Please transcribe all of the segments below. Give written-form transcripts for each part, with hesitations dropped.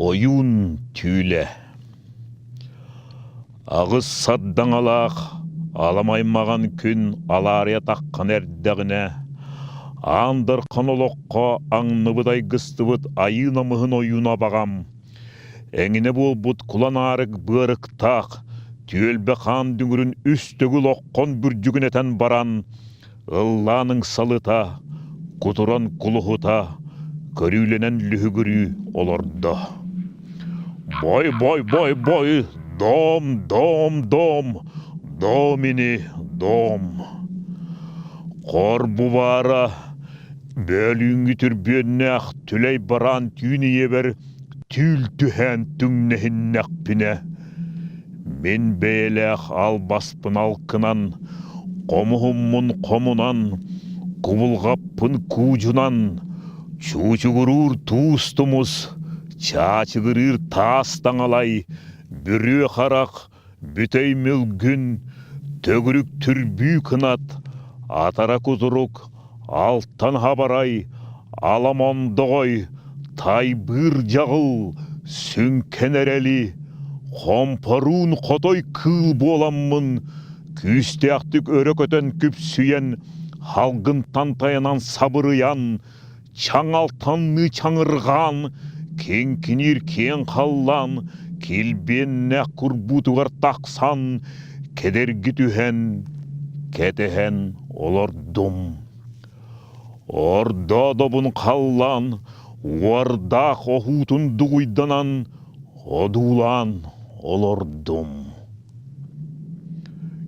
Ойуун түүлэ Аҕыс сардаҥалаах аламай маҕан күн алаарыйа таххан эрдэҕинэ, Аан Дархан олоххо аҥныбыт айгыстыбыт айыы намыһын ойууна абаҕам, эҥинэ буолбут кулан аарык быарыктаах, түөлбэ хаан дүҥүрүн үс төгүл оххон бүрдьүгүнэтэн баран, ыллаан ыҥсалыта, кутуран кулуһута, көрүүлэнэн лүһүгүрүү олордо. Бой-бой-бой-бой, дом, дом, дом, домини, дом. Хор бу баара, бөөлүүҥҥү түрбүөннээх түлэй бараан түүн ийэбэр түүл түһээн түҥнэһиннэхпинэ, мин бэйэлээх албаспын алкынан, хомуһуммун хомунан, кубулҕаппын куудьунан, чуучугуруур туус тумус, чаачыгырыыр таас таҥалай, бүрүө харах, бүтэй мүлгүн, төгүрүк түрбүү кынат, атара кутурук, алтан хабарай, аламондоҕой, тайбыыр дьаҕыл, сүҥкэн эрэли, хомпоруун хотой кыыл буоламмын, күүстээхтик өрө көтөн күпсүйэн, халгынтан тайанан сабырыйан, чаҥалтанныы чаҥырҕаан, киҥкиниир киэҥ халлаан килбиэннээх курбуутугар тахсан, кэдэрги түһэн, кэтэһэн олордум. Ордоодобун халлаан уордаах оһуутун дугуйданан, одуулаан олордум.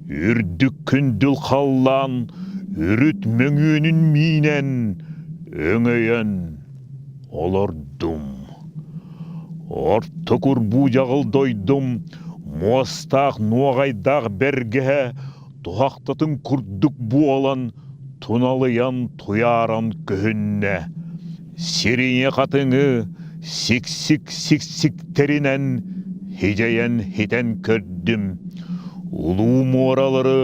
Үрдүк күндүл халлаан үрүт мөҥүөнүн миинэн, өҥөйөн олордум. Орто курбуу дьаҕыл дойдум муостаах нуоҕайдаах бэргэһэ туһахтатын курдук буолан туналыйан туйааран көһүннэ. Сириҥи хатыҥы сиксик-сиксиктэринэн хидьэйэн хитэн көрдүм. Улуу муоралары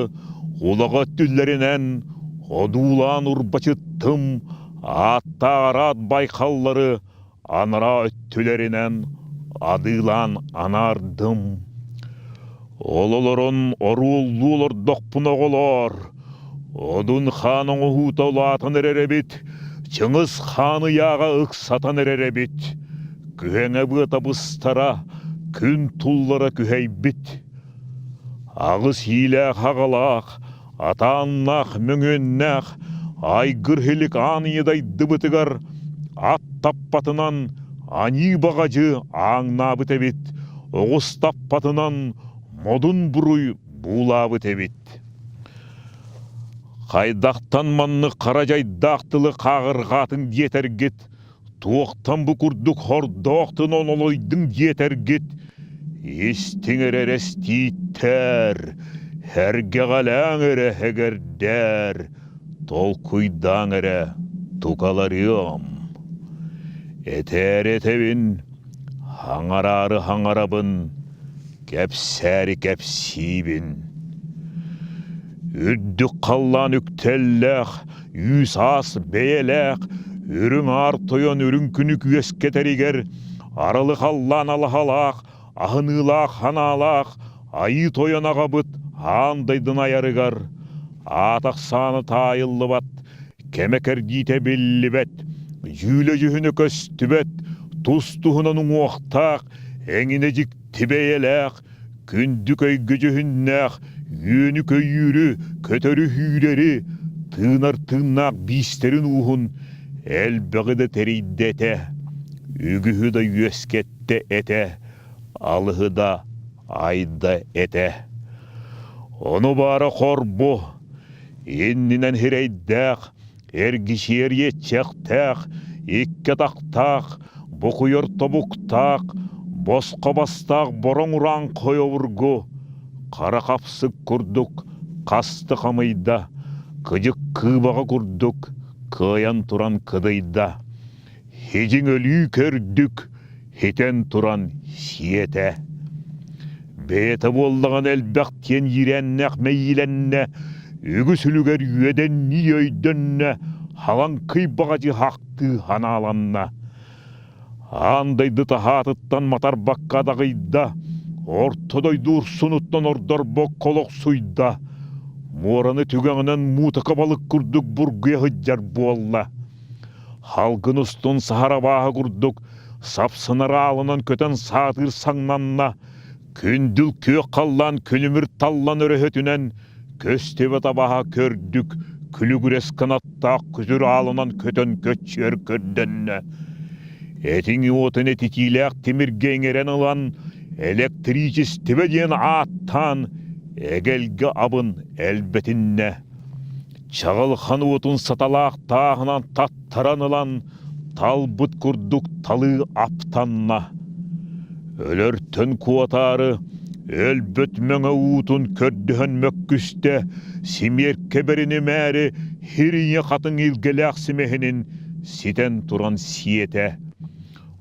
улаҕа өттүлэринэн одуулаан урбачыттым, ааттаах араат байхаллары анараа өттүлэринэн адыылаан анаардым. Ол олорон оруоллуу олордохпун оҕолоор, Одун хаан оҥоһуута улаатан эрэр эбит, Чыҥыс хаан ыйааҕа ыксатан эрэр эбит, Күһэҥэ быата быстара, күн туллара күһэйбит. Аҕыс иилээх аҕалаах, атааннаах мөҥүөннээх айгыр иһилик аан ийэ дайдыбытыгар ат таппатынан аньыы баҕадьы ааҥнаабыт эбит, оҕус таппатынан модун буруй буулаабыт эбит. Хайдахтан маннык хара дьайдаах тылы хааҕырҕаатыҥ диэтэргит, туохтан бу курдук хордоох тын олойдуҥ диэтэргит, истиҥ эрэ эрэстииттэр, эргэҕэлээҥ эрэ эгэрдээр, толкуйдааҥ эрэ тукаларыам. Этээри этэбин, хаҥараары хаҥарабын, кэпсээри кэпсиибин. Үрдүк халлаан үктэллээх, үүс-аас бэйэлээх, үрүҥ аар тойон үрүҥ күнү күөскэтэригэр, аралы халлаан алаһалаах, аһыныылаах ханаалаах Айыы Тойон аҕабыт аан дайдын айарыгар, аат-ахсаана таайыллыбат, кэмэ-кэрдиитэ биллибэт, дьүүлэ-дьүһүнэ көстүбэт, тус-туһунан уҥуохтаах, эҥинэ дьикти бэйэлээх, күндү көйгө дьүһүннээх, үөнү-көйүүрү, көтөрү-сүүрэри, тыынар тыыннаах биистэрин ууһун элбэҕи да тэрийдэ этэ, үгүһү да үөскэттэ этэ, алыһы да айда этэ. Ону баара хорбу, иннинэн хирэйдээх, эргичиэр иэччэхтээх, икки атахтаах, бокуйар тобуктаах, босхо бастаах бороҥ урааҥхай обургу, хара хапсык курдук хасты хамыйда, кыдьык кыыбаҕа курдук. кыайан туран кыдыйда. Хидьиҥ өлүү көрдүк, хитэн туран сиэтэ. Бэйэтэ буоллаҕына элбэх диэн иирээннээх мэйиилэннэ, үгүс үлүгэр үөдэннии өйдөннө, халаҥкый баҕадьы хахтыы ханааланна. Аан дойду таһаатыттан матарбакка адаҕыйда, орто дойду урсунуттан ордорбокко олохсуйда, муораны түгэҕинэн муутака балык курдук бургуйа сылдьар буолла. Халгын устун саһар абааһы курдук сапсынар аалынан көтөн саатыыр саҥнанна, күндүл күөх халлаан күлүмүр таллан өрөһөтүнэн көстүбэт абаһа көрдүк күлүгүрэс кынаттаах күтүр аалынан көтөн көччүөр көрдөннө. Этиҥ уотун этитиилээх тимиргэ иҥэрэн ылан, электричествэ диэн ааттаан, эгэлгэ абын элбэтиннэ. Чаҕылхан уотун саталаах тааһынан таттаран ылан, талбыт курдук талыы аптанна. Өлөртөн куотаары, өлбөт мэҥэ уутун көрдөһөн мөккүстэ, симиэркэ бэринимээри хирийэ хатыҥ илгэлээх симэһинин ситэн туран сиэтэ.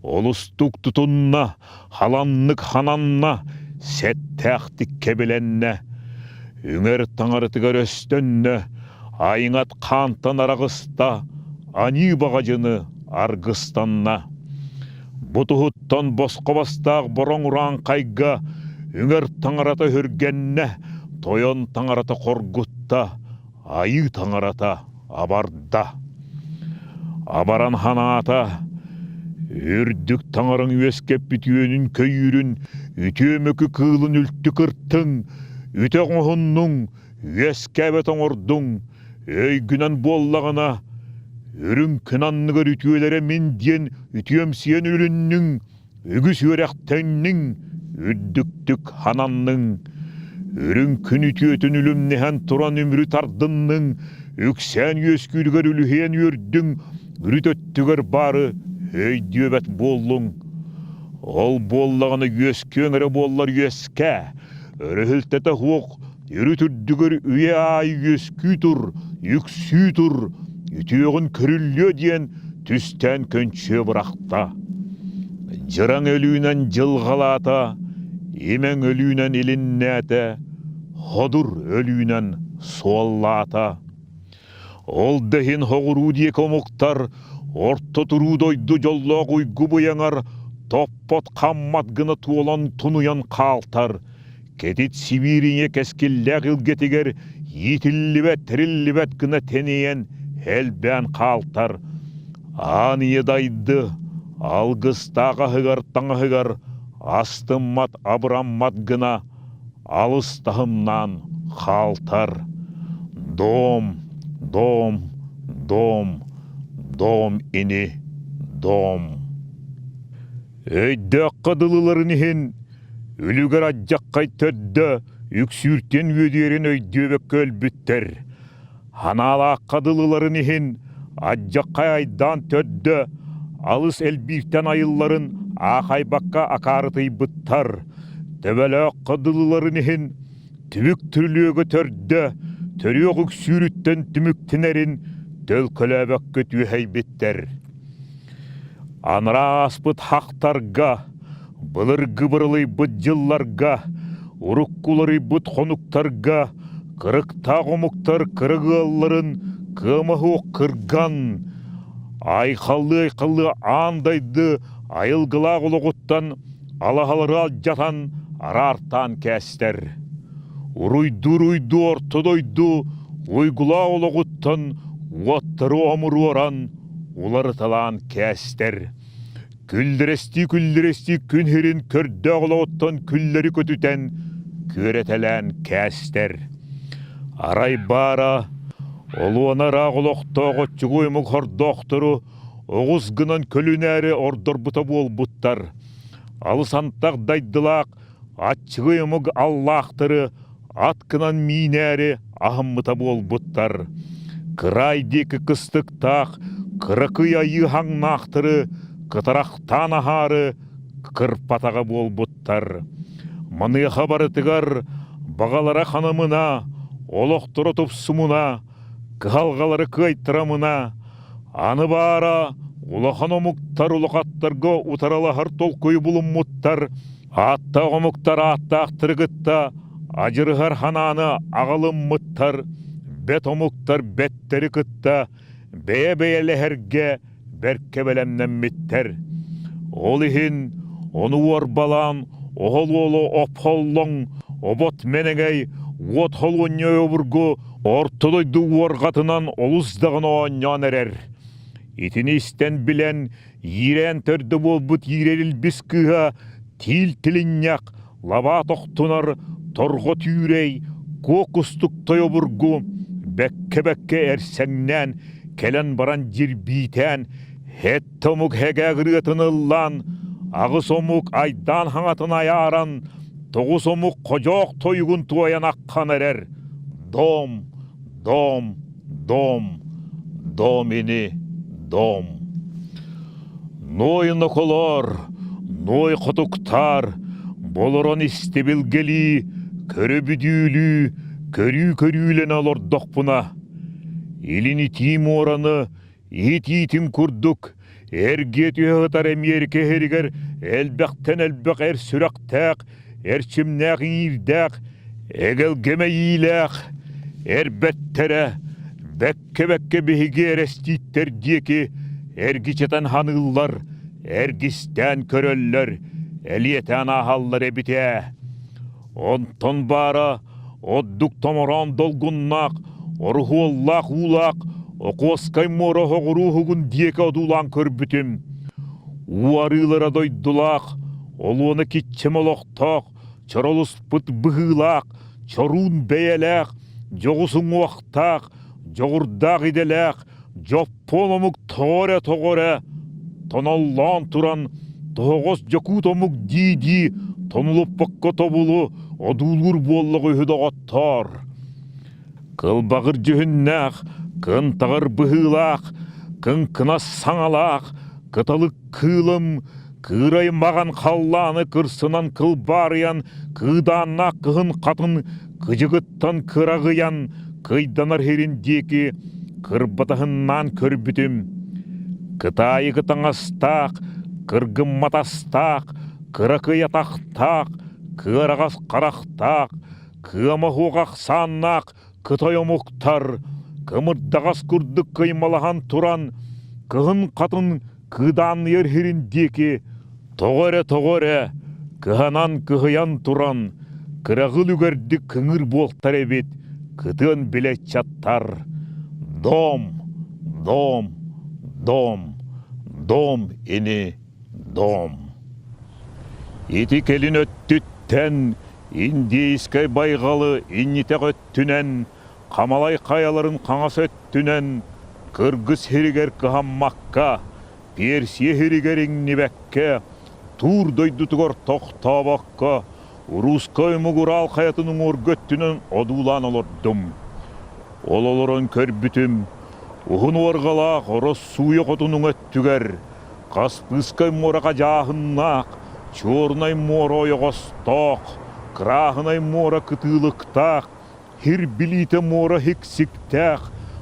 Олустук тутунна, халаннык хананна, сэттээхтик кэбилэннэ. Үҥэр таҥаратыгар өстөннө, айыҥат хаантан араҕыста, аньыы баҕадьыны аргыстанна. Бу туһуттан босхо бастаах бороҥ урааҥхайга үҥэр таҥарата өһүргэннэ, тойон таҥарата хоргутта, айыы таҥарата абарда. Абаран ханаата, үрдүк таҥараҥ үөскэппит үөнүн-көйүүрүн, үтүө мөкү кыылын үлтү кыртыҥ, үтэ оҥоһуннуҥ, үөскээбэт оҥордуҥ, өйгүнэн буоллаҕына, үрүҥ күн анныгар үтүөлэрэ мин диэн үтүөмсүйэн үлүннүҥ, Үгүс үөрэхтэнниҥ, үрдүктүк хананныҥ, үрүҥ күн үтүөтүн үлүмнэһэн туран үмүрү тардынныҥ, үксээн үөскүүрүгэр үлүһүйэн үөрдүҥ, үрүт өттүгэр баары өйдүөбэт буоллуҥ. Ол буоллаҕына үөскүөҥ эрэ буоллар үөскээ, өрүһүлтэтэ суох Үрүт үрдүгэр үйэ аайы үөскүү тур, үксүү тур, үтүөҕүн көрүллүө диэн түстээн көнчүө бырахта. Дьыраҥ өлүүнэн дьылҕалаата, имэҥ өлүүнэн илиннээтэ, ходур өлүүнэн суоллаата. Ол да иһин соҕуруу диэки омуктар орто туруу дойду дьоллоох уйгу быйаҥар топпот-хаммат гына туолан тунуйан хаалтар, кэтит Сибиириҥэ кэскиллээх илгэтигэр иитиллибэт, тэриллибэт гына тэнийэн элбээн хаалтар. Аан ийэ дайды алгыстаах аһыгар-таҥаһыгар астыммат, абыраммат гына алыс таһымнаан хаалтар. Дом, дом, дом, дом ини, дом. Өйдөөххө дылыларын иһин үлүгэр аддьаххай төрдө үксүүртэн үөдүйэрин өйдүөбэккэ өлбүттэр. Ханаалаахха дылыларын иһин аддьаххай айдаан төрдө алыс элбииртэн айылларын аахайбакка акаарытыйбыттар. Төбөлөөххө дылыларын иһин түбүк түрүлүөгө төрдө төрүөх үксүүрүттэн түмүктэнэрин төлкөлөөбөккө түөһэйбиттэр. Анараа ааспыт хахтарга, былыргы бырылыйбыт дьылларга, уруккуларыйбыт хонуктарга кырыктаах омуктар кырык ыалларын кыамаһуох кырган, айхаллыы-айхаллыы аан дайды айылгылаах олоҕуттан алаһалары алдьатан араартаан кээстэр. Уруйдуур-уйду орто дойду уйгулаах олоҕуттан уоттары омуруоран уларыталаан кээстэр. Күллэрэстии-күллэрэстии күн сирин көрдөөх олоҕуттан күллэри көтүтэн күөрэтэлээн кээстэр. Арай баара, олуона ыраах олохтоох оччугуй омук хордоохтору оҕус гынан көлүнээри ордорбута буолбуттар. Алыс антах дайдылаах аччыгый омук аллаахтары ат гынан миинээри аһыммыта буолбуттар. Кыраай диэки кыстыктаах кыракый айыы хаҥнаахтары кытарахтаан аһаары кырпатаҕа буолбуттар. Маныаха барытыгар баҕалара ханамына, олохторо тупсумуна, кыһалҕалары кыайтарамына, Аны баара улахан омуктар улахаттарга утарылаһар толкуйу булуммуттар, ааттаах омуктар ааттаахтары кытта адьырыһар ханааны аҕалыммыттар, бэт омуктар бэттэри кытта бэйэ-бэйэлэһэргэ бэркэ бэлэмнэммиттэр. Ол иһин ону уорбалаан оһол уолу опхоллоҥ, обот мэнэгэй, уот холуонньа обургу орто дойду уорҕатынан олус даҕаны оонньоон эрэр. Итини истэн билэн, иирээн төрдө буолбут иирэр илбис кыыһа тиил тилинньэх, лабаа тохтунар, торҕо түүрэй, куо кустук тойобургу, бэккэ-бэккэ эрсэҥнээн, кэлэн баран дьирбиитээн, һэттэ омук һэгээ ырыатын ыллаан, аҕыс омук айдаан хаҥатын айааран, тоҕус омук ходьоох тойугун туойан аххан эрэр. Дом, дом, дом, дом ини, дом. Ной ноколоор, ной хотуктаар, болорон истибилгэлии, көрө-бүдүүлүү, көрүү-көрүүлэнэ олордохпуна, илин итии муораны иһит-иитин курдук эргиэ түһэ сытар Эмиэрикэ иһэригэр элбэхтэн элбэх эр сүрэхтээх, эрчимнээх иҥиирдээх, эгэлгэ мэйиилээх эрбэттэрэ бэккэ-бэккэ биһиги эрэстииттэр диэки эргичэтэн ханыыллар, эргистээн көрөллөр, элиэтээн ааһаллар эбит ээ. Онтон баара ордук томороон долгуннаах, оруһуоллаах уулаах Окуоскай муора оһоҕуруу уһугун диэки одуулаан көрбүтүм. Уу арыылара дойдулаах, олуона киччэм олохтоох, чоролуспут быһыылаах, чоруун бэйэлээх, дьоҕус уҥуохтаах, дьоҕурдаах идэлээх, Дьоппуон омук тоҕо эрэ тоҕо эрэ тоноллоон туран тоһоҕос дьокуут омук дии-дии тонулуппакка тобулу одуулуур буоллаҕа үһү доҕоттоор. Кылбаҕыр дьүһүннээх, кынтаҕыр быһыылаах, кыҥкынас саҥалаах, кыталык кыылым кыырай маҕан халлааны кырсынан кылбаарыйан кыыдааннаах кыһын хатын кыдьыгыттан кыраҕыйан кыйданар сирин диэки кырбатаһыннаан көрбүтүм. Кытаайыгы таҥастаах, кыргымматастаах, кыракый атахтаах, кыараҕас харахтаах, кыама суох ахсааннаах кытай омуктар кымырдаҕас курдук кыймалаһан туран кыһын хатын кыыдаанныйар сирин диэки тоҕо эрэ тоҕо эрэ кыһанан-кыһыйан туран кыраҕыл үгэрдик кыҥыр буолтар эбит кытыан билэ ыччаттар дом дом дом дом ини дом ити кэлин өттүттэн Индийскэй байҕалы иннитэх өттүнэн, Хамалай хайаларын хаҥас өттүнэн, Кыргыз сиригэр кыһаммакка, Персия сиригэр иҥнибэккэ, Туур дойдутугар тохтообокко, Русскай омук Урал хайатын уҥуоргу өттүнэн одуулаан олордум. Ол олорон көрбүтүм, уһун уорҕалаах Ороссууйа хотун уҥа өттүгэр Хаспыыскай муораҕа дьааһыннаах, Чернай муора ойоҕостоох, Крааһынай муора кытыылыктаах, Хир билиитэ муора хиксиктээх,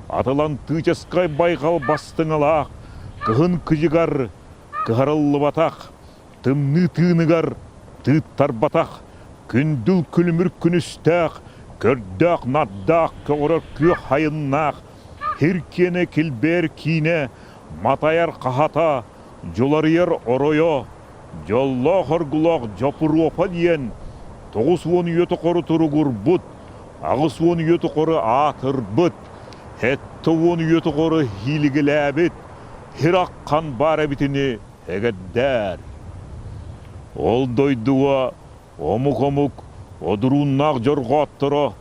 Атлантическай байҕал бастыҥалаах, кыһын кыйыгар кыһарыллыбатах, тымныы тыыныгар тыыттарбатах, күндүл күлүмүр күнүстээх, көрдөөх-нардаах көҕөрөр күөх хайыннаах, хир киэнэ килбээр киинэ Матайар хаһата, дьуларыйар оройо, дьоллоох-оргулаах Дьопуруопа диэн 90 үйэ тухары туругурбут, 80 үйэ тухары аатырбыт, 70 үйэ тухары хиилигилээбит хир аххан баар эбитини эгэрдээр. Ол дойдуга омук-омук одурууннаах дьорҕоотторо,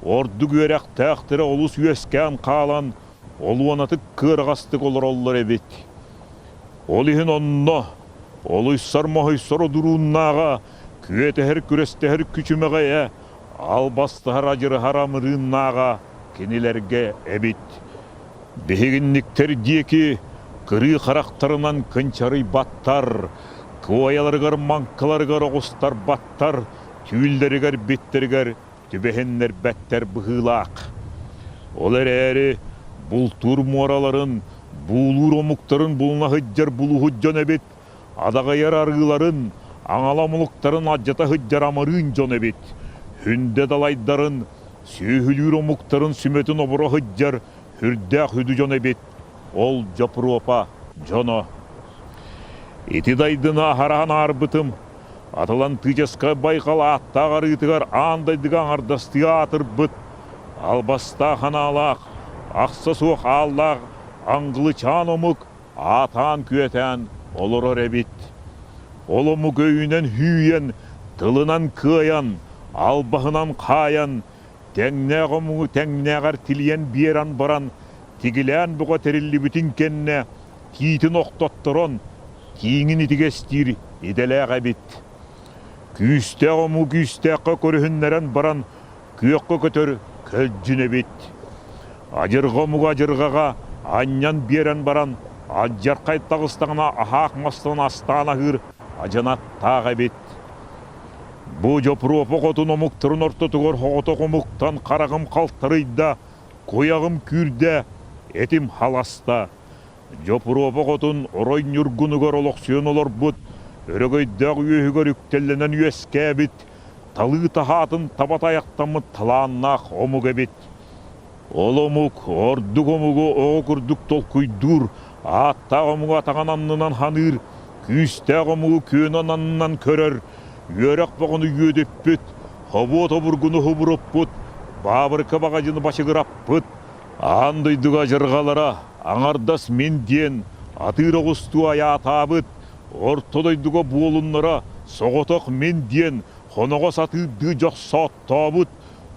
ордук үөрэхтээхтэрэ олус үөскээн хаалан олуонатык кыараҕастык олороллор эбит. Ол иһин онно олуйсар-моһуйсар одурууннааҕа, күөтэһэр-күрэстэһэр күчүмэҕэйэ, албастаһар-адьырыһар амырыыннааҕа кинилэргэ эбит. Биһигинниктэр диэки кырыы харахтарынан кынчарыйбаттар, куойаларыгар-маҥкаларыгар оҕустарбаттар, түүллэригэр-биттэригэр түбэһиннэрбэттэр быһыылаах. Ол эрээри бултуур муораларын Буулуур омуктарын булуна сылдьар булуһут дьон эбит, адаҕыйар арыыларын, аҥала омуктарын алдьата сылдьар амырыын дьон эбит. Хүндэ далайдарын, сүөһүлүүр омуктарын сүмэтин оборо сылдьар сүрдээх үдү дьон эбит. Ол Дьопуруопа дьоно. Ити дайдыны аһараһан аарбытым, Атлантическай байҕал ааттаах арыытыгар аан дойдуга аҥардастыы аатырбыт, албастаах анаалаах, ахса суох ааллаах англычаан омук аатаан-күөтээн олорор эбит. Ол омук өйүнэн һүүйэн, тылынан кыайан, албаһынан хаайан, тэҥнээх омугу тэҥнээҕэр тилийэн биэрэн баран, тигилээн бөҕө тэриллибитин кэннэ киитин охтотторон, тииҥин итигэстиир идэлээх эбит. Күүстээх омугу күүстээххэ көрүһүннэрэн баран, күөххэ көтөр көлдьүн эбит. Адьырҕа омугу адьырҕаҕа анньан биэрэн баран, алдьархай таҕыстаҕына аһаах мастан астаан аһыыр адьынаттаах эбит. Бу Дьопуруопа хотун омуктарын ортотугар соҕотох омуктан хараҕым халтарыйда, куйаҕым күүрдэ, этим халаста. Дьопуруопа хотун орой ньургунугар олохсуйан олорбут, өрөгөйдөөх үөһүгэр үктэллэнэн үөскээбит, талыы таһаатын таба тайахтаммыт талааннаах омук эбит. Ол омук ордук омугу оҕо курдук толкуйдуур, ааттаах омугу атаҕын аннынан ханыыр, күүстээх омугу күөнүн аннынан көрөр, үөрэх бөҕөнү үөдүппүт, хобуот обургуну хубуруппут, баабырка баҕадьыны бачыгыраппыт, аан дойдуга адьырҕалара аҥардас мин диэн атыыр оҕустуу айаатаабыт, орто дойдуга буолуннара соҕотох мин диэн хоноҕос атыырдыы дьохсооттообут,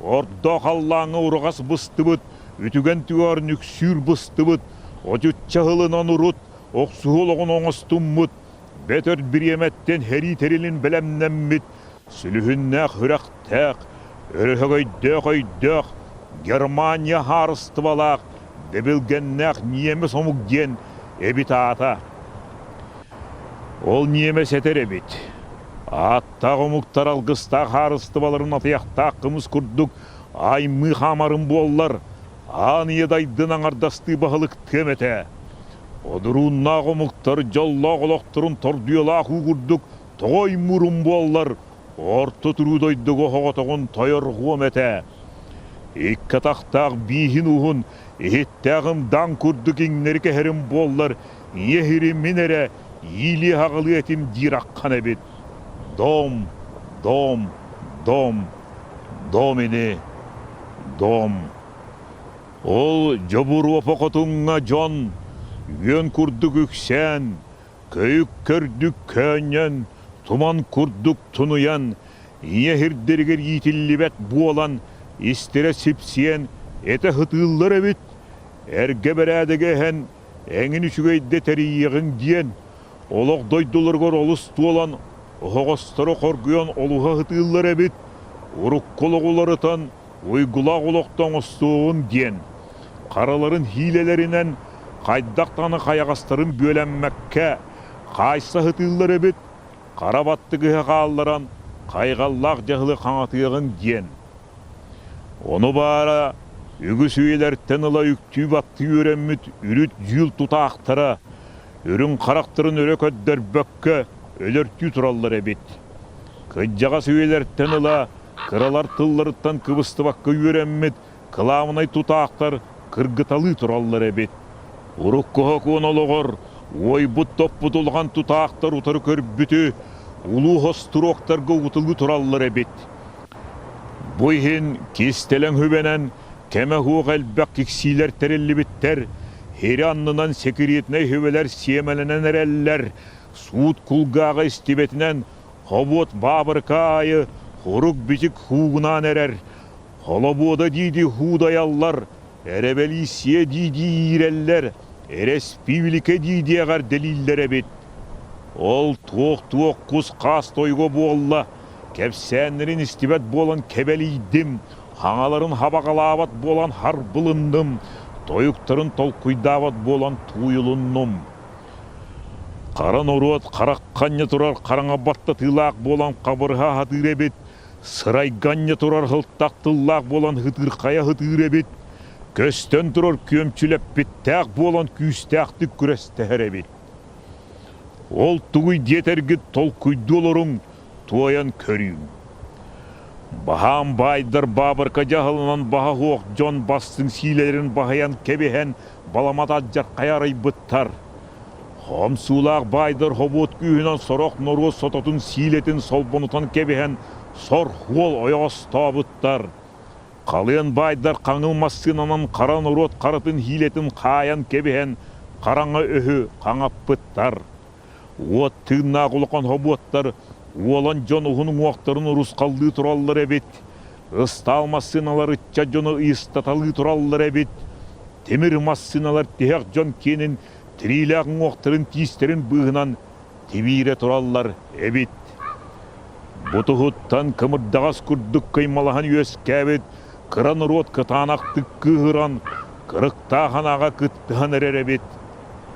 ордо халлааҥҥа ураҕас быстыбыт, үтүгэн түгэҕэр нүксүүр быстыбыт, отучча сылынан урут охсуһуу олоҕун оҥостуммут, бөтөр бириэмэттэн сэрии тэрилин бэлэмнэммит, сүлүһүннээх үрэхтээх, өрөһөгөйдөөх өйдөөх, Германия хаарыстыбалаах, дэбилгэннээх ньиэмэс омук диэн эбит аата. Ол ньиэмэс этэр эбит. Ааттаах омуктар алгыстаах хаарыстыбаларын атыйахтаах кымыс курдук аймыы хаамарын буоллар, аан ийэ дайдын аҥардастыы баһылыктыам этэ. Одурууннаах омуктар дьоллоох олохторун тордуйалаах уу курдук тоҕо оймуурум буоллар, орто туруу дойдуга оһоҕотоҕун тойорҕуом этэ. Икки атахтаах бииһин уһун, иһиттээҕим даҥ курдук иҥнэри кэһэрим буоллар, ийэ сири мин эрэ иилии-аҕалыы этим диир аххан эбит. Дом, дом, дом, дом ини, дом. Ол Дьобуруопа хотуҥҥа дьон үөн курдук үксээн, көйүк көрдүк көөнньөн, туман курдук тунуйан, ийэ сирдэригэр иитиллибэт буолан, истэрэ сипсийэн, этэ сытыыллар эбит. Эргэ бэрээдэги эһэн, эҥин үчүгэйдэ тэрийиэҕиҥ диэн, олох дойдуларыгар олус туолан, оһоҕосторо хоргуйан олуһа сытыыллар эбит. Урукку олоҕу уларытан, уйгулаах олохто оҥостуоҕуҥ диэн, хараларын хиилэлэринэн хайдах даҕаны хайаҕастарын бүөлэммэккэ хаайса сытыыллар эбит, хара баттыгыһы хаалларан хайҕаллаах дьаһылы хаҥатыаҕыҥ диэн. Ону баара үгүс үйэлэртэн ыла үктүү-баттыы үөрэммит үрүт дьүүл тутаахтара үрүҥ харахтарын өрө көрдөрбөккө өлөртүү тураллар эбит. Кырдьаҕас үйэлэртэн ыла Кыралар тылларыттан кыбыстыбакка үөрэммит кылаабынай тутаахтар кыргыталыы тураллар эбит. Урукку сокуон олоҕор уойбут-топпут улахан тутаахтар утары көрбүтү улуу хостуруоктарга утулуу тураллар эбит. Бу иһин кистэлэҥ сүбэнэн кэмэ суох элбэх киксиилэр тэриллибиттэр, сири аннынан секретнэй сүбэлэр сиэмэлэнэн эрэллэр, суут кулгааҕа истибэтинэн Хобуот баабырка аайы хурук-бичик хуугунаан эрэр, холобуода дии-дии хуудайаллар, эрэбэлииссийэ дии-дии иирэллэр, эрэспиибиликэ дии-дии эҕэрдэлииллэр эбит. Ол туох-туох кус-хаас тойуга буолла, кэпсээннэрин истибэт буолан кэбэлийдим, хаҥаларын хабаҕалаабат буолан харбылынным, тойуктарын толкуйдаабат буолан тууйулуннум. Хара норуот харах ханньа турар хараҥа баттатыылаах буолан хабырыһа сатыыр эбит, сырайга анньа турар сылтах тыллаах буолан һытыырхайа сытыыр эбит. Көстөн турар күөмчүлэппиттээх буолан күүстээхтик күрэстэһэр эбит. Ол тугуй диэтэргит толкуйдуу олоруҥ, туойан көрүүм. Баһаам баайдар баабырка дьаһалынан баһа суох дьон бастыҥ сиилэрин баһыйан кэбиһэн баламат алдьархайы арыйбыттар. Хомсуулаах баайдар хобуот күүһүнэн сорох норуот сототун сиилэтин солбонутан кэбиһэн сор-хуол ойоҕостообуттар. Халыан баайдар хаҥыл массыынанан хара норуот харатын хиилэтин хаайан кэбиһэн хараҥа өһү хаҥаппыттар. Уот тыыннаах улахан хобуоттар уолан дьон уһун уҥуохтарын урусхаллыы тураллар эбит. Ыстаал массыыналар ыччат дьону ыйыстаталыы тураллар эбит. Тимир массыыналар тиһэх дьон киэнин тириилээх уҥуохтарын тиистэрин быыһынан тибиирэ тураллар эбит. Бу туһуттан кымырдаҕас курдук кыймалаһан үөскээбит кыра норуот кытаанахтык кыыһыран, кырыктаах анаҕа кыттыһан эрэр эбит.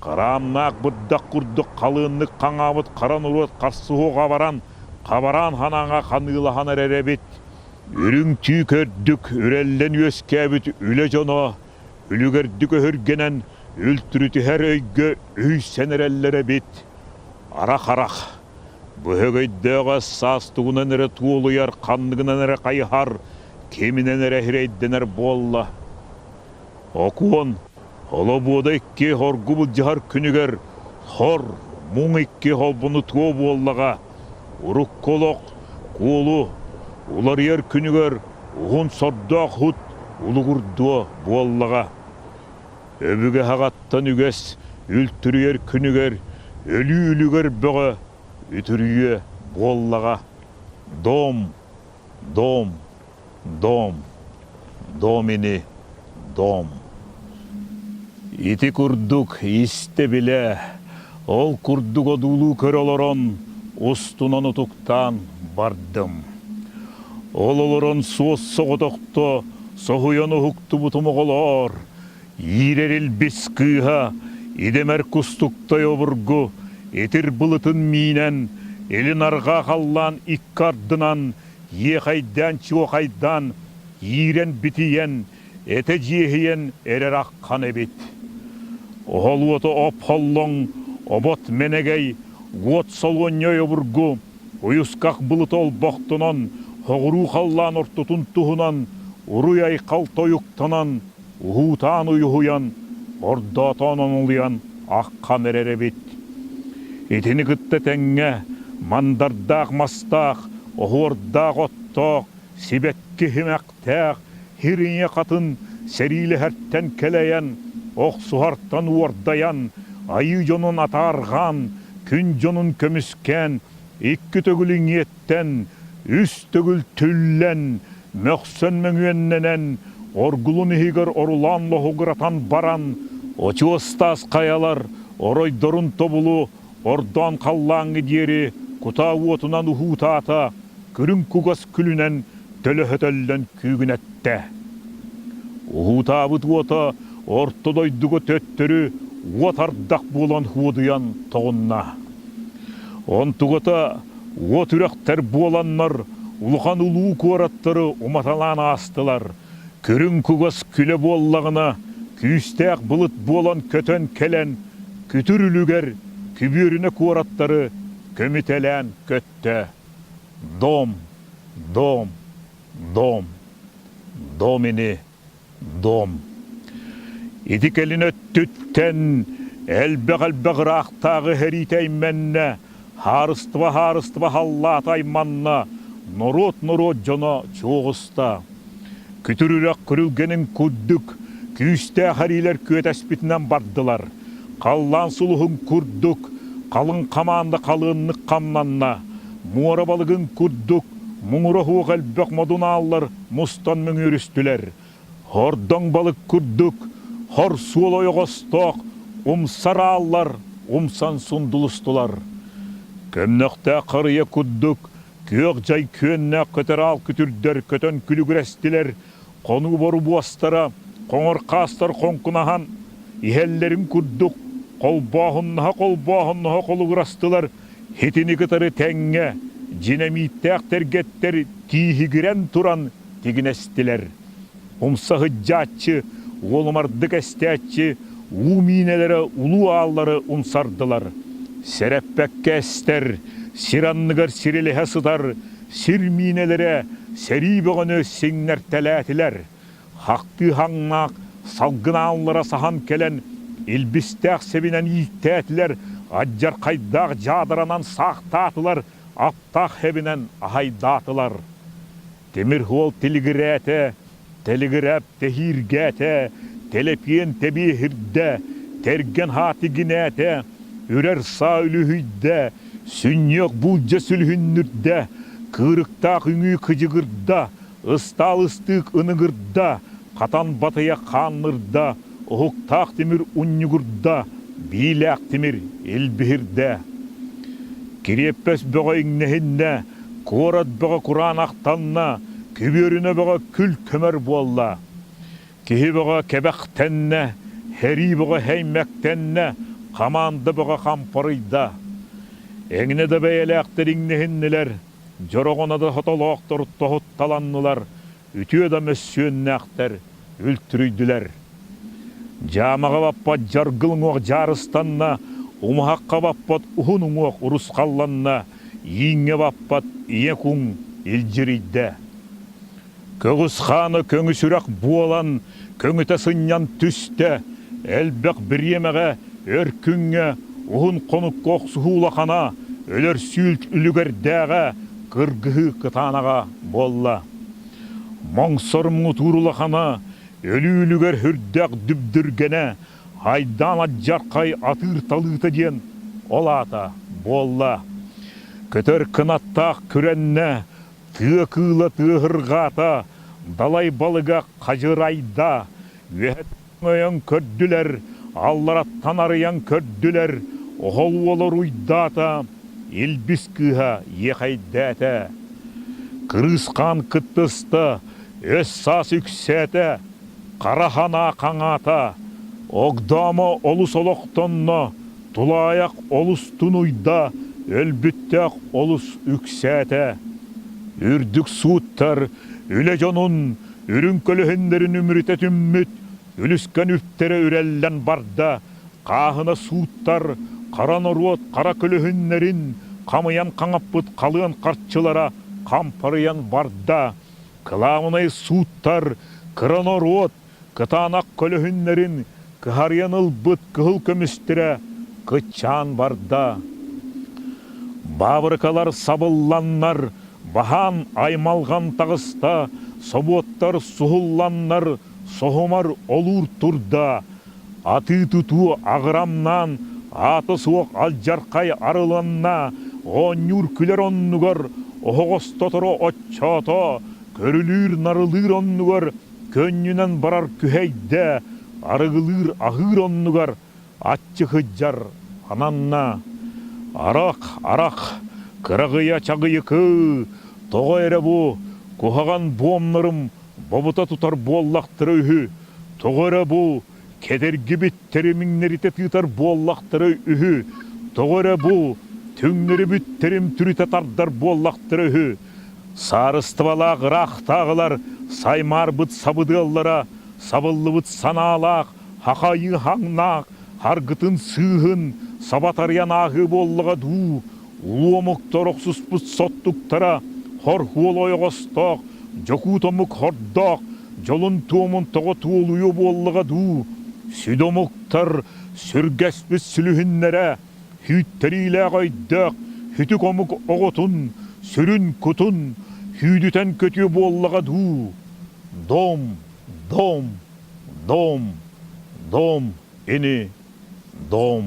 Хараамнаах бырдах курдук халыаннык хаҥаабыт хара норуот харсыһуоҕа баран, хабараан ханаҥа ханыылаһан эрэр эбит. Үрүҥ түү көрдүк үрэллэн үөскээбит үлэ дьоно үлүгэрдик өһүргэнэн үлтүрүтүһэр өйгө үһүйсэн эрэллэр эбит. Арах-арах, бөһөгөйдөөҕө саас тугунан эрэ туолуйар, ханныгынан эрэ хайыһар, киминэн эрэ эһирэйдэнэр буолла. Окуон, Олобуода икки хоргу былдьаһар күнүгэр хор, муҥ икки холбону туо буоллаҕа, урукку олох, куолу, уларыйар күнүгэр уһун сордоох һут улугурдуо буоллаҕа. Өбүгэ аҕаттан үгэс үлтүрүйэр күнүгэр өлүү үлүгэр бөҕө үтүрүйүө буоллаҕа. Дом, дом, Дом, домини, дом. Ити курдук истэ-билэ, ол курдук одуулуу көрө олорон, устунан утуктаан бардым. Ол олорон суос-соҕотохто соһуйан уһуктубутум оҕолоор, иирэр илбис кыыһа, идэмэр кустуктай обургу, итир былытын миинэн, илин-арҕаа халлаан икки ардынан иэхэйдээн-чуохайдаан, иирэн-битийэн, этэ дьиэһийэн эрэр аххан эбит. Оһол уота оп-холлоҥ, обот мэнэгэй, уот солуонньай обургу, уйусках былыта олбохтонон, хоҕуруу халлаан ортотун туһунан уруй-айхал тойуктанан, уһуутаан уйуһуйан, ордоотоон онолуйан аххан эрэр эбит. Итини кытта тэҥҥэ мандардаах мастаах, оһуордаах оттоох, сибэкки симэхтээх, хириҥэ хатын сэриилэһэртэн кэлэйэн, охсуһартан уордайан, айыы дьонун атаарҕаан, күн дьонун көмүскээн, икки төгүл иҥиэттэн, үс төгүл түллэн, мөхсөн мөҥүөннэнэн, оргулун иһигэр орулаан лоһугуратан баран, очуос таас хайалар оройдорун тобулу ордоон халлааҥҥа диэри кутаа уотунан уһуутаата, күрүҥ кугас күлүнэн төлөһөтөллөн күүгүнэттэ. Уһуутаабыт уота орто дойдуга төттөрү уот ардах буолан һуодуйан тоҕунна. Онтугата уот үрэхтэр буоланнар улахан улуу куораттары уматалаан аастылар. Күрүҥ кугас күлэ буоллаҕына, күүстээх былыт буолан көтөн кэлэн, күтүр үлүгэр күбүөрүнэ куораттары көмүтэлээн көттө. Дом, дом, дом, дом ини, дом. Ити кэлин өттүттэн элбэх-элбэх ыраахтааҕы сэриитэ эймэннэ, хаарыстыба-хаарыстыба халлаата айманна, норуот-норуот дьоно чуоҕуста. Күтүр үрэх күрүлгэнин курдук күүстээх эриилэр күөтэспитинэн бардылар. Халлаан сулуһун курдук халыҥ хамаанда халыаннык хамнанна. Муора балыгын курдук муҥура суох элбэх модун ааллар мустан мөҥүөрүстүлэр. Хордоҥ балык курдук хор суол ойоҕостоох умсар ааллар умсан сундулустулар. Көмнөхтөөх харыйа курдук күөх дьай күөннээх көтөр аал күтүрдэр көтөн күлүгүрэстилэр, хонуу борубуостара хоҥор хаастар хоҥкунаһан иһэллэрин курдук холбооһуннаһа-холбооһуннаһа холугурастылар, итини кытары тэҥҥэ дьинэмииттээх тэргэттэр тииһигирэн туран тигинэстилэр. Умса сыдьааччы. уолумардык эстээччи уу миинэлэрэ улуу ааллары умсардылар. Сэрэппэккэ эстэр, сир анныгар сирилэһэ сытар сир миинэлэрэ сэрии бөҕөнү сиҥнэртэлээтилэр. Хахтыы хаҥнаах салгын ааллара саһан кэлэн, илбистээх сэбинэн ииктээтилэр, адьархайдаах дьадаранан саахтаатылар, аптаах хэбинэн аһайдаатылар. Тимир суол тилигирээтэ, тэлигирээп тэһииргээтэ, тэлэпиэн тэбиэһирдэ, тэргэн хаат игинээтэ, үрэр саа үлүһүйдэ, сүнньүөх буулдьа сүлүһүннүрдэ, кыырыктаах үҥүү кыдьыгырда, ыстаал ыстыык ыныгырда, хатан батыйа хааннырда, уһуктаах тимир унньугурда, биилээх тимир илбиһирдэ. Кириэппэс бөҕө иҥнэһиннэ, куорат бөҕө кураанахтанна, күбүөрүнэ бөҕө күл-көмөр буолла. Киһи бөҕө кэбэхтэннэ, һэрии бөҕө һэймэктэннэ, хамаанда бөҕө хампарыйда. Эҥинэ да бэйэлээхтэр иҥнэһиннилэр, дьороҕоно да хотолоохтор тоһутталаннылар, үтүө да мөссүөннээхтэр үлтүрүйдүлэр. Дьаамаҕа баппат дьаргыл уҥуох дьаарыстанна, умуһахха баппат уһун уҥуох урусхалланна, ииҥҥэ баппат ийэ куҥ илдьирийдэ. Көҕүс хаана көҥү сүрэх буолан, көҥүтэ сынньан түстэ, элбэх бириэмэҕэ, өр күҥҥэ, уһун хонукка охсуһуу улахана, өлөрсүүл үлүгэрдээҕэ, кыргыһыы кытаанаҕа буолла. Моҥсор муҥутуур улахана, өлүү үлүгэр үрдээх дүбдүргэнэ, айдаан алдьархай атыыр талыыта диэн ол аата буолла. Көтөр кынаттаах күрэннэ, Тыа кыыла тыаһырҕаата, далай балыга хадьырайда, үөһэттэн өйөн көрдүлэр, аллараттан арыйан көрдүлэр, оһол уола уруйдаата, илбис кыыһа иэхэйдээтэ. Кырыыс хаан кыттыста, өс-саас үксээтэ, хара санаа хаҥаата, Огдоомо олус олохтонно, Тулаайах олус тунуйда, өлбүттээх олус үксээтэ. Үрдүк сууттар үлэ дьонун үрүҥ көлөһүннэрин үмүрүтэ түммүт үлүскэн үптэрэ үрэллэн барда, хааһына сууттар хара норуот хара көлөһүннэрин хамыйан хаҥаппыт халыан харчылара хампарыйан барда, кылаабынай сууттар кыра норуот кытаанах көлөһүннэрин кыһарыйан ылбыт кыһыл көмүстэрэ кыччаан барда. Баабырыкалар сабылланнар, баһаан аймалҕан таҕыста, собуоттар суһулланнар, соһумар олуур турда. Атыы-тутуу аҕырамнаан, аата суох алдьархай арылынна, оонньуур-күлэр оннугар оһоҕостоторо оччоото, көрүлүүр-нарылыыр оннугар Көнньүнэн барар күһэйдэ, арыгылыыр аһыыр оннугар аччыһыдьар ананна. Арах, арах, кыраҕыйа чаҕыйыкы, тоҕо эрэ бу куһаҕан буомнарым бобута тутар буоллахтара үһү, тоҕо эрэ бу кэдэргибиттэри миҥнэритэ тыытар буоллахтара үһү, тоҕо эрэ бу түҥнэрибиттэрим түрүтэ тардар буоллахтара үһү, Саарыстыбалаах ыраахтааҕылар саймаарбыт сабыдыаллара сабыллыбыт санаалаах, хахайыы хаҥнаах, харгытын сыыһын саба тарыйан ааһыы буоллаҕа дуу, улуу омуктар охсуспут соттуктара хор-хуол ойоҕостоох, дьокуут омук хордоох, дьолун туомун тоҕо туолуйуо буоллаҕа дуу, сүдү омуктар сүргэспит сүлүһүннэрэ Сүүттэриилээх өйдөөх сүтүк омук оҕотун сүрүн-кутун сүүдүтэн көтүө буоллаҕа дуу? Дом, дом, дом, дом ини, дом.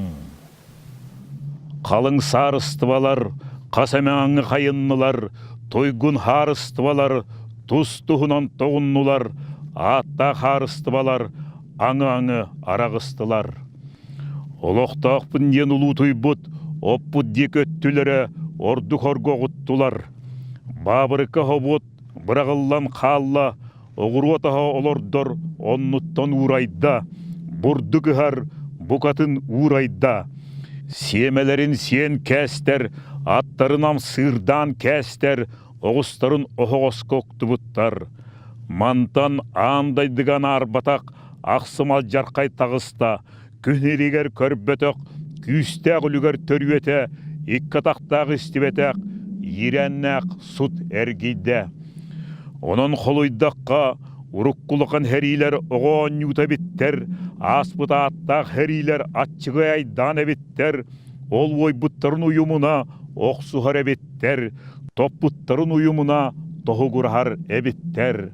Халыҥ саарыстыбалар хас эмэ аҥы хайыннылар, туйгун хаарыстыбалар тус-туһунан тоҕуннулар, ааттаах хаарыстыбалар аҥы-аҥы араҕыстылар. Олохтоохпун диэн улуутуйбут, оппут диэки өттүлэрэ ордук оргоҕуттулар. Баабырыка хобуот быраҕыллан хаалла, оҕуруот аһа олордор оннуттан уурайда, бурдук ыһар букатын уурайда. Сиэмэлэрин сиэн кээстэр, аттарын амсыырдаан кээстэр, оҕустарын оһоҕоско уктубуттар. Мантан аан дайдыга анаарбатах. ахсым алдьархай таҕыста, күн иригэр көрбөтөх, күүстээх үлүгэр төрүөтэ, икки атахтаах истибэтэх, иирээннээх сут эргийдэ. Онон холуйдахха, урукку улахан сэриилэр оҕо оонньуута эбиттэр, ааспыт ааттаах сэриилэр аччыгый айдаан эбиттэр, ол уойбуттарын уйумуна охсуһар эбиттэр, топпуттарын уйумуна тоһугураһар эбиттэр.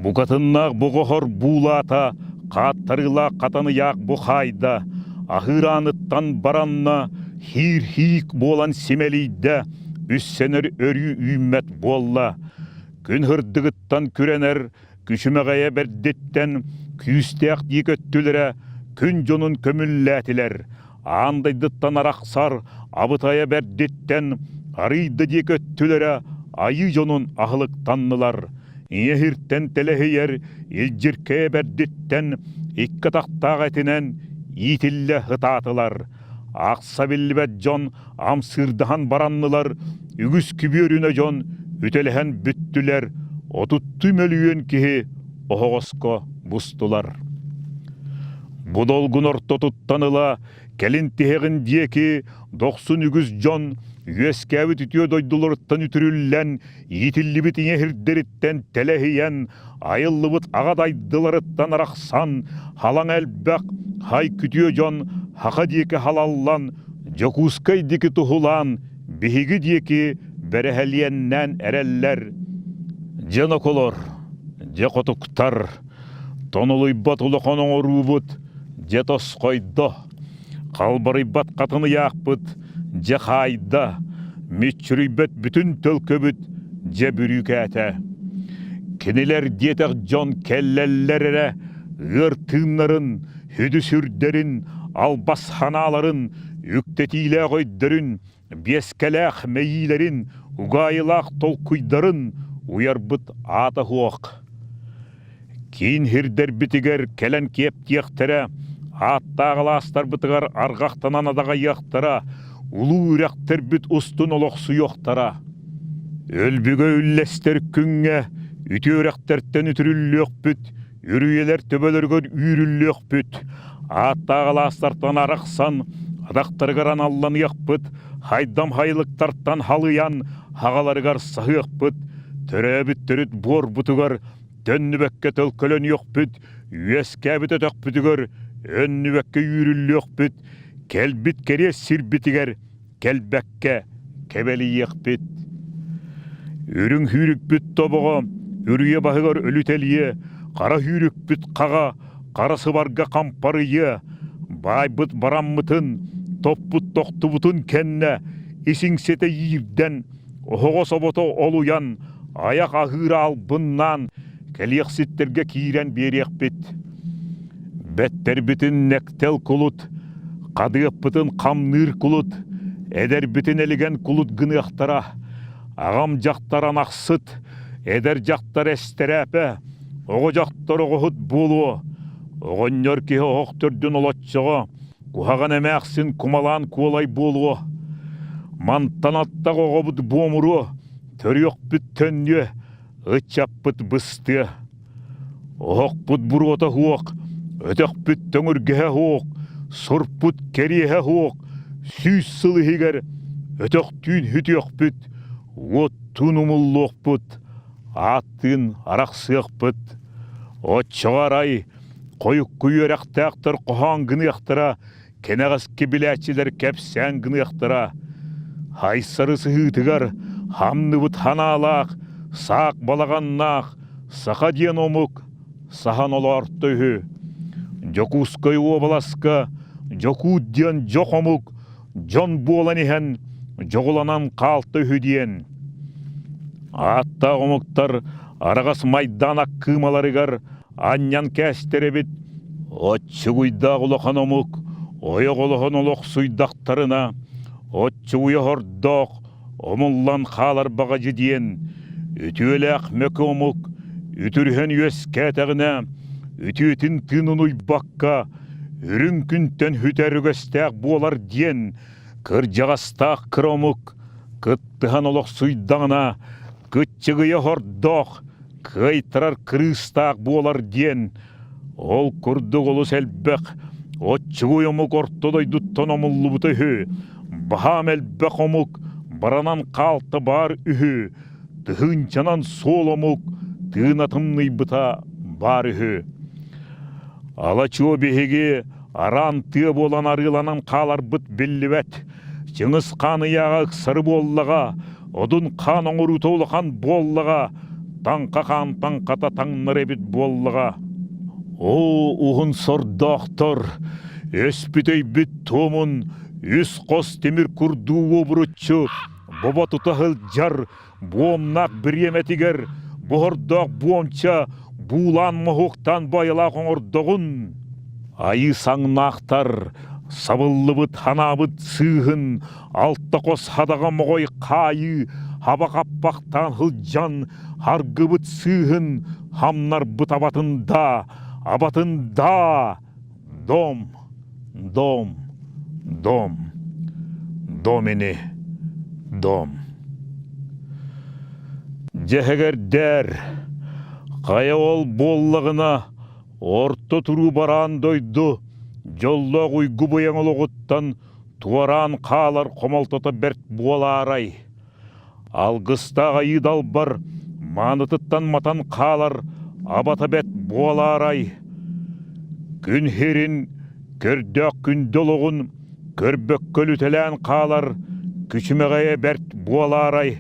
Букатыннаах боҕоһор буулаата, хааттарыылаах хатан ыйаах бу хаайда, аһыыр ааныттан баранна, хиир-хиик буолан симэлийдэ, үссэнэр өрүү үүммэт буолла. Күн һырдыгыттан күрэнэр, күчүмэҕэйэ бэрдиттэн күүстээх дии көттүлэрэ күн дьонун көмүллээтилэр. Аан дайдыттан арахсар абытайа бэрдиттэн арыйда дии көттүлэрэ айыы дьонун аһылыктаннылар. Ийэһиртэн тэлэһийэр илдьиркэйэ бэрдиттэн икки атахтаах этинэн иитиллэ ытаатылар. Ахса биллибэт дьон амсыырдаһан бараннылар, үгүс күбүөрүнэ дьон үтэлэһэн бүттүлэр, отуттуу мөлүйүөн киһи оһоҕоско бустулар. Бу долгун ортотуттан ыла кэлин тиһэҕин диэки дохсун үгүс дьон үөскээбит үтүө дойдуларыттан үтүрүллэн, иитиллибит ийэ сирдэриттэн тэлэһийэн, айыллыбыт аҕа дайдыларыттан арахсан, халаҥ элбэх, хай күтүө дьон хаха диэки халаллан, Дьокуускай диэки туһулаан, биһиги диэки бэрэһэлиэннээн эрэллэр. Дьэ ноколор, дьэ хотуктар, тонулуйбат улахан оҥоруубут дьэ тосхойдо. Халбарыйбат хатын ыйаахпыт дьэ хаайда, мүччүрүйбэт бүтүн төлкөбүт дьэ бүрүүкээтэ. Кинилэр диэтэх дьон кэллэллэр эрэ ыар тыыннарын, сүдү сүрдэрин, албас санааларын, үктэтиилээх өйдөрүн, биэскэлээх мэйиилэрин, угаайылаах толкуйдарын уйарбыт аата суох. Киин сирдэрбитигэр кэлэн киэптиэхтэрэ, ааттаах алаастарбытыгар арҕахтанан адаҕайыахтара, улуу үрэхтэрбит устун олохсуйуохтара. Өлбүгэ үллэстэр күҥҥэ үтүө үрэхтэртэн үтүрүллүөхпүт, үрүйэлэр төбөлөрүгэр үүрүллүөхпүт, ааттаах алаастартан арахсан, атахтарыгар аналланыахпыт, хайдам хайылыктартан халыйан, хаҕаларыгар саһыахпыт, төрөөбүт төрүт буорбутугар төннүбэккэ төлкөлөнүөхпүт, үөскээбит өтөхпүтүгэр өннүбэккэ үүрүллүөхпүт, кэлбит кэриэс сирбитигэр кэлбэккэ кэбэлийиэхпит. Үрүҥ сүүрүкпүт тобоҕо үрүйэ баһыгар өлүтэлиэ, хара сүүрүкпүт хаҕа хара сыбарга хампарыйыа, баайбыт бараммытын, топпут тохтубутун кэннэ исиҥсэтэ иирдэн, оһоҕос обото олуйан, айах аһыыра албыннаан, кэлиэхситтэргэ киирэн биэриэхпит. Бэттэрбитин нэктэл кулут, хадыаппытын хамныыр кулут, эдэрбитин элигэн кулут гыныахтара. Аҕам дьахтар анахсыт, эдэр дьахтар эстэрээпэ, оҕо дьахтар оҕоһут буолуо. Оҕонньор киһи оһох төрдүн олоччоҕо, куһаҕан эмээхсин кумалаан куолай буолуо. Мантан аттах оҕобут буомуруо, төрүөхпүт төннүө, ыччаппыт быстыа. Оһохпут буруота суох, өтөхпүт төҥүргэһэ суох, сурпут кэриэһэ суох, 100 сыл иһигэр өтөхтүүн сүтүөхпүт, уоттуун умуллуохпут, ааттыын арахсыахпыт. Оччоҕо арай хойукку үөрэхтээхтэр хоһоон гыныахтара, кэнэҕэски билээччилэр кэпсээн гыныахтара. Айсары сыһыытыгар хамныбыт ханаалаах, саак балаҕаннаах саха диэн омук саһан олоорто үһү. Дьокуускай уобаласка Дьокуут диэн дьох омук дьон буолан иһэн дьоҕуланан хаалта үһү диэн. Ааттаах омуктар араҕас майдаан аккыымаларыгар анньан кээстэрэбит, оччугуйдаах улахан омук ойоҕолоһон олохсуйдахтарына, оччугуйа хордоох омуллан хаалар баҕадьы диэн, үтүөлээх мөкү омук үтүрүһэн үөскээтэҕинэ, үтүөтүн тыынын уйбакка, үрүҥ күнтэн сүтэр үгэстээх буолар диэн, кырдьаҕастаах кыра омук кыттыһан олохсуйдаҕына, кыччыгыйа хордоох, кыайтарар кырыыстаах буолар диэн. Ол курдук олус элбэх оччугуй омук орто дойдуттан омуллубута үһү, баһаам элбэх омук баранан хаалта баар үһү, тыһыынчанан суол омук тыына тымныйбыта баар үһү. Ала-чуо биһиги араан тыа буолан арыыланан хааларбыт биллибэт. Чыҥыс хаан ыйааҕа ыксары буоллаҕа, Одун хаан оҥоруута улахан буоллаҕа, таҥха хаан таҥхата таҥнар эбит буоллаҕа. Оо, уһун сордоохтор, өспүт өйбүт туомун үс хос тимир курдуу уобуруччу бобо тута сылдьар буомнаах бириэмэтигэр буһордоох буомча буулаан моһуоктаан байылаах оҥордоҕун. Айыы саҥнаахтар сабыллыбыт ханаабыт сыыһын алта хос хадаҕа моҕой хаайыы хаба хаппахтаан сылдьан харгыбыт сыыһын хамнарбыт абатын да абатын да дом дом дом домини дом Дьэһэгэрдээр хайа ол буоллаҕына орто туруу бараан дойду дьоллоох уйгу быйаҥ олоҕуттан туораан хаалар хомолтото бэрт буолаарай? Алгыстаах айыы далбар маанытыттан матан хаалар абата бэрт буолаарай? Күн сирин көрдөөх күндү олоҕун көрбөккө өлүтэлээн хаалар күчүмэҕэйэ бэрт буолаарай?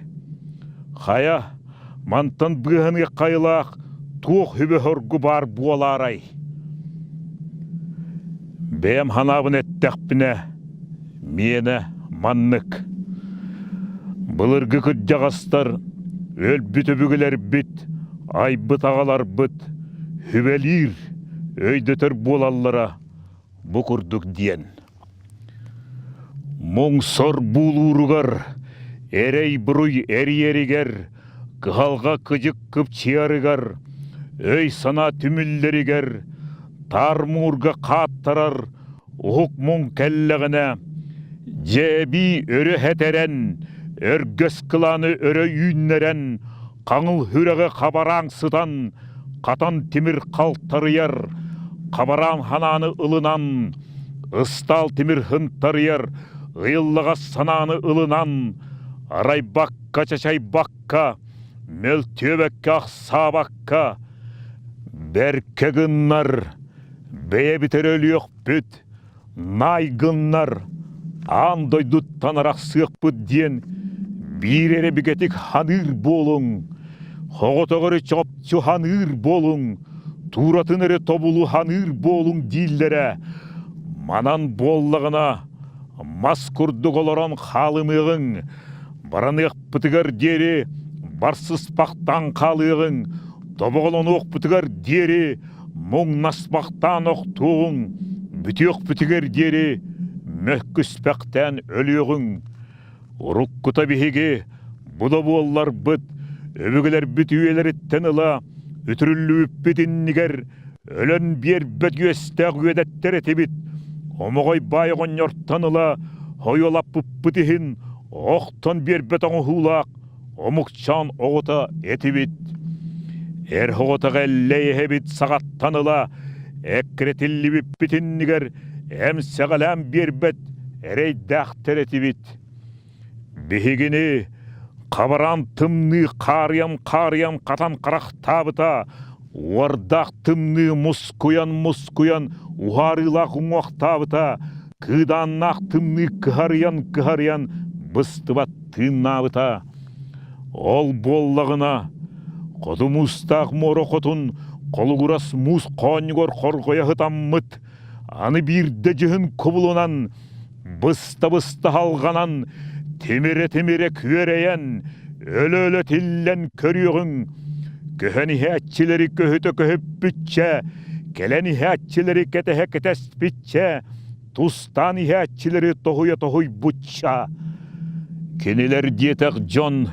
Хайа, мантан быыһаныахха айылаах туох үбэ-соргу баар буолаарай? Бэйэм санаабын эттэхпинэ, миэнэ маннык. Былыргы кырдьаҕастар, өлбүт өбүгэлэрбит, айбыт аҕаларбыт сүбэлиир, өйдөтөр буолаллара бу курдук диэн. Муҥ-сор буулууругар, эрэй-буруй эрийэригэр, кыһалҕа кыдьык кыпчыйарыгар, өй-санаа түмүллэригэр, таар муҥурга хааттарар уһук муҥ кэллэҕинэ, дьээбии өрө хэтэрэн, өргөс кылааны өрө үүннэрэн, хаҥыл сүрэҕи хабараан сытан, хатан тимир халтарыйар, хабараан ханааны ылынан, ыстаал тимир һынтарыйар, ыйыллаҕас санааны ылынан, арайбакка-чачайбакка, мөлтүөбэккэ ахсаабакка, бэркэ гыннар, бэйэбит эрэ өлүөхпүт, наай гыннар, аан дойдуттан арахсыахпыт диэн биир эрэ бигэтик ханыыр буолуҥ, хоҕотоҕо эрэ чопчу ханыыр буолуҥ, тууратын эрэ тобулу ханыыр буолуҥ дииллэрэ. Манан буоллаҕына, мас курдук олорон хаалымыаҕыҥ, бараныахпытыгар диэри барсыспахтаан хаалыаҕыҥ, тобоҕолонуохпутугар диэри муҥнаспахтаан охтуоҕуҥ, бүтүөхпүтүгэр диэри мөккүспэхтээн өлүөҕүҥ. Уруккута биһиги бу да буолларбыт, өбүгэлэрбит үйэлэриттэн ыла үтүрүллүбүппүт иннигэр өлөн биэрбэт үөстээх үөдэттэр этибит. Омоҕой баай оҕонньортон ыла хойуолаппыппыт иһин охтон биэрбэт оҥоһуулаах омукчаан оҕото этибит. Эр оҕотох Эллэй эһэбит саҕаттан ыла эккирэтиллибиппит иннигэр эмсэҕэлээн биэрбэт эрэйдээхтэр этибит. Биһигини хабараан тымныы хаарыйан-хаарыйан хатан харахтаабыта, уордаах тымныы мускуйан-мускуйан уһаарыылаах уҥуохтаабыта, кыыдааннаах тымныы кыһарыйан-кыһарыйан быстыбат тыыннаабыта. Ол буоллаҕына, хоту муустаах муора хотун холугурас муус хоонньугар хорҕойо сытаммыт, аны биирдэ дьүһүн кубулунан, быста-быста халҕанан, тимирэ-тимирэ күөрэйэн, өлө-өлө тиллэн көрүөҕүҥ, көһөн иһээччилэри көһүтэ көһүппүччэ, кэлэн иһээччилэри кэтэһэ кэтэспиччэ, тустаан иһээччилэри тоһуйа тоһуйбучча. Кинилэр диэтэх дьон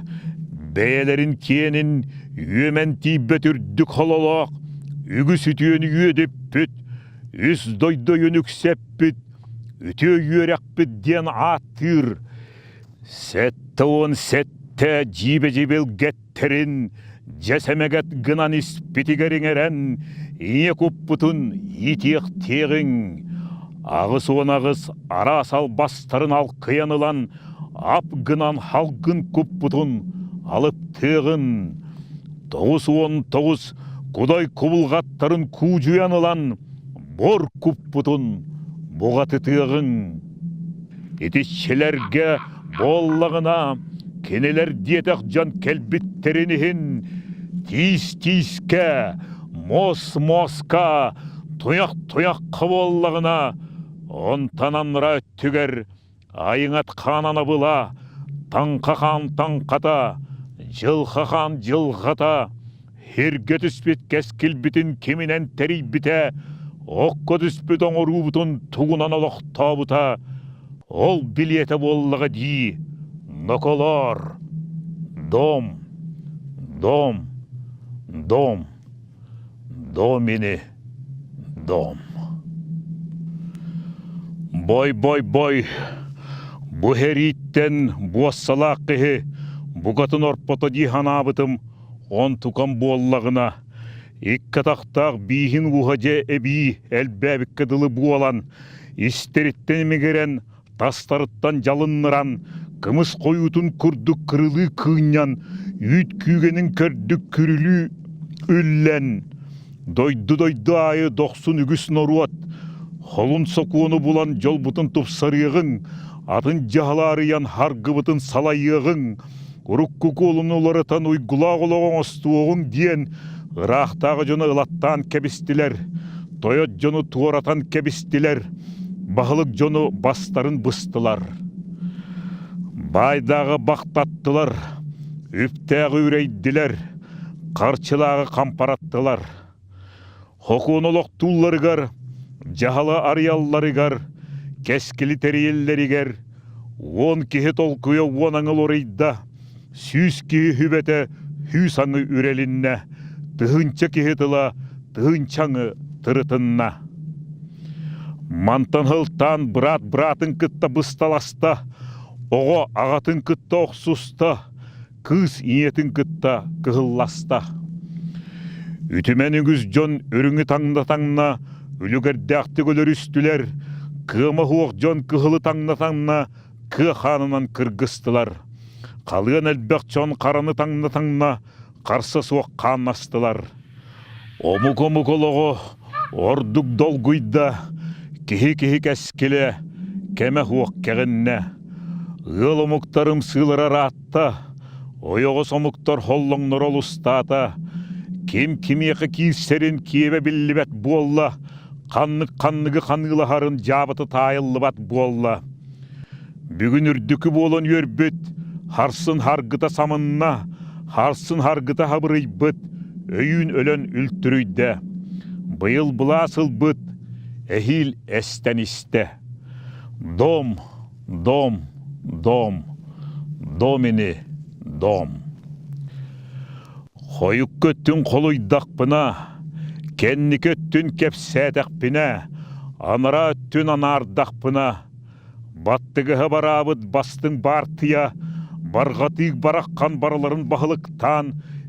бэйэлэрин киэнин үөмэн тиийбэт үрдүк хололоох, үгүс үтүөнү үөдүппүт, үс дойду өйүн үксэппит, үтүө үөрэхпит диэн ааттыыр 77 дьиибэ дьибилгэттэрин, Дьэ сэмэгэт гынан испитигэр иҥэрэн, ийэ куппутун иитиэхтиэҕиҥ. 88 араас албастарын алкыйан ылан, ап гынан халгын куппутун алыптыаҕын. 99 кудай кубулҕаттарын куудьуйан ылан, бор куппутун буҕатытыаҕыҥ. Итиччилэргэ буоллаҕына, кинилэр диэтэх дьон кэлбиттэрин иһин тиис-тиискэ, муос-муоска, туйах-туйахха буоллаҕына, онтон анараа өттүгэр айыҥат хаан анабыла, таҥха хаан таҥхата, дьылҕа хаан дьылҕата, Сиргэ түспүт кэскилбитин киминэн тэрийбитэ, окко түспүт оҥоруубутун тугунан олохтообута, ол билиэтэ буоллаҕа дии, ноколоор, дом, дом, дом, домини, дом. Бой-бой-бой, бу сэрииттэн буоссалаах киһи букатын орпото дии санаабытым, Онтукам буоллаҕына, икки атахтаах бииһин ууһа дьэ эбии элбээбиккэ дылы буолан, истэриттэн имигирэн, тастарыттан дьалынныран, кымыс хойуутун курдук кырылыы кыынньан, үүт күүгэнин көрдүк күрүлүү үллэн, дойду-дойду аайы дохсун үгүс норуот, холун сокуону булан дьолбутун тупсарыаҕыҥ, атын дьаһалы арыйан харгыбытын салайыаҕыҥ, урукку куолуну уларытан уйгулаах олоҕу оҥостуоҕуҥ диэн ыраахтааҕы дьону ылаттаан кэбистилэр, тойот дьону туоратан кэбистилэр, баһылык дьону бастарын быстылар. Баайдааҕы бахтаттылар, үптээҕи үрэйдилэр, харчылааҕы хампараттылар. Хокуон олохтуулларыгар, дьаһалы арыйалларыгар, кэскили тэрийэллэригэр 10 киһи толкуйа 10 аҥыл орыйда, 100 киһи сүбэтэ 100 аҥы үрэлиннэ, тыһыынча киһи тыла тыһыынча аҥы тырытынна. Мантан сылтаан быраат быраатын кытта бысталаста, оҕо аҕатын кытта охсуста, кыыс ийэтин кытта кыһылласта. Үтүмэн үгүс дьон үрүҥү таҥна-таҥна үлүгэрдээхтик өлөрүстүлэр, кыама суох дьон кыһылы таҥна-таҥна кыа хаанынан кыргыстылар. Халыан элбэх дьон хараны таҥна-таҥна харса суох хааннастылар. Омук-омук олоҕо ордук долгуйда, киһи-киһи кэскилэ, кэмэ суох кэҕиннэ. Ыал омуктарым сыылара ыраатта, ойоҕос омуктар холлоҥноро олустаата. Ким кимиэхэ киирсэрин киэбэ биллибэт буолла, ханнык-ханныгы ханыылаһарын дьаабыта таайыллыбат буолла. Бүгүн үрдүкү буолан үөрбүт, харсын харгыта самынна, харсын харгыта хабырыйбыт, өйүүн өлөн үлтүрүйдэ. Быйыл былаас ылбыт, эһиил эстэн истэ. Дом, дом, дом, домини, дом. Хойукку өттүн холуйдахпына, кэнники өттүн кэпсээтэхпинэ, анараа өттүн анаардахпына, Баттыгаһа бараабыт бастыҥ баартыйа барҕатыык бараххан барыларын баһылыктаан,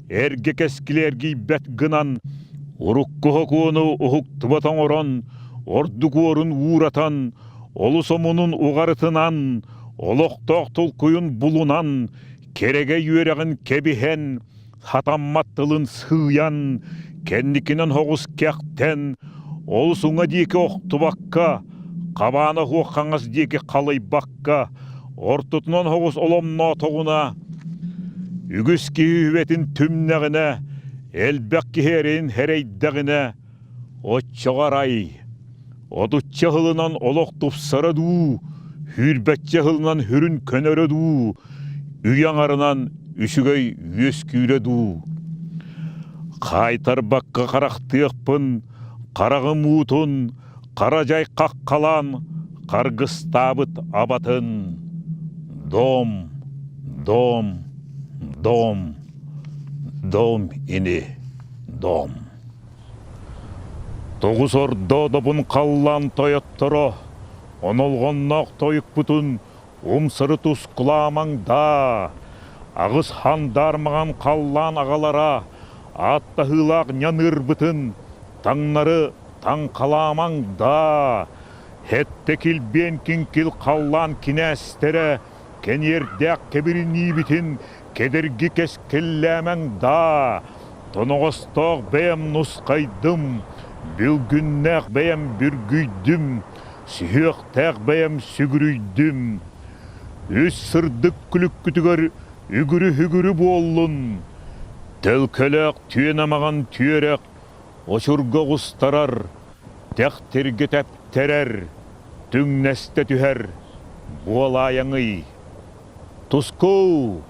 эргэ кэскили эргийбэт гынан, урукку сокуону уһуктубат оҥорон, ордук уорун ууратан, олус омунун уҕарытынан, олохтоох толкуйун булунан, кэрэгэй үөрэҕин кэбиһэн, хатаммат тылын сыыйан, кэнникинэн соҕус кэхтэн, олус уҥа диэки охтубакка, хабаана суох хаҥас диэки халыйбакка, ортотунан соҕус оломноотоҕуна, үгүс киһи үбэтин түмнэҕинэ, элбэх киһи эрэйин эрэйдэҕинэ, Оччоҕо арай, отучча сылынан олох тупсара дуу, сүүрбэччэ сылынан сүрүн көнөрө дуу, үйэ аҥарынан үчүгэй үөскүүрэ дуу. Хаайтарбакка харахтыахпын, хараҕым уутун хара дьай хаххалаан харгыстаабыт абатын. Дом, дом, дом, дом ини, дом. Тоҕус ордоодобун халлаан тойотторо, онолҕонноох тойукпутун умсары тускулаамаҥ даа! Аҕыс хандаар маҥан халлаан аҕалара ааттаһыылаах ньаныырбытын таҥнары таҥхалаамаҥ даа! Сэттэ килбиэн киҥкил халлаан кинээстэрэ кэниэрдээх кэбириниибитин кэдэрги кэскиллээмэҥ даа! Тоноҕостоох бэйэм нусхайдым, бүлгүннээх бэйэм бүргүйдүм, сүһүөхтээх бэйэм сүгүрүйдүм. Үс сырдык күлүккүтүгэр үгүрү-үгүрү буоллун! Төлкөлөөх түөн амаҕан түөрэх очурга оҕустарар, тэхтиргэ тэптэрэр, түҥнэстэ түһэр буолаайаҥый! Тускул!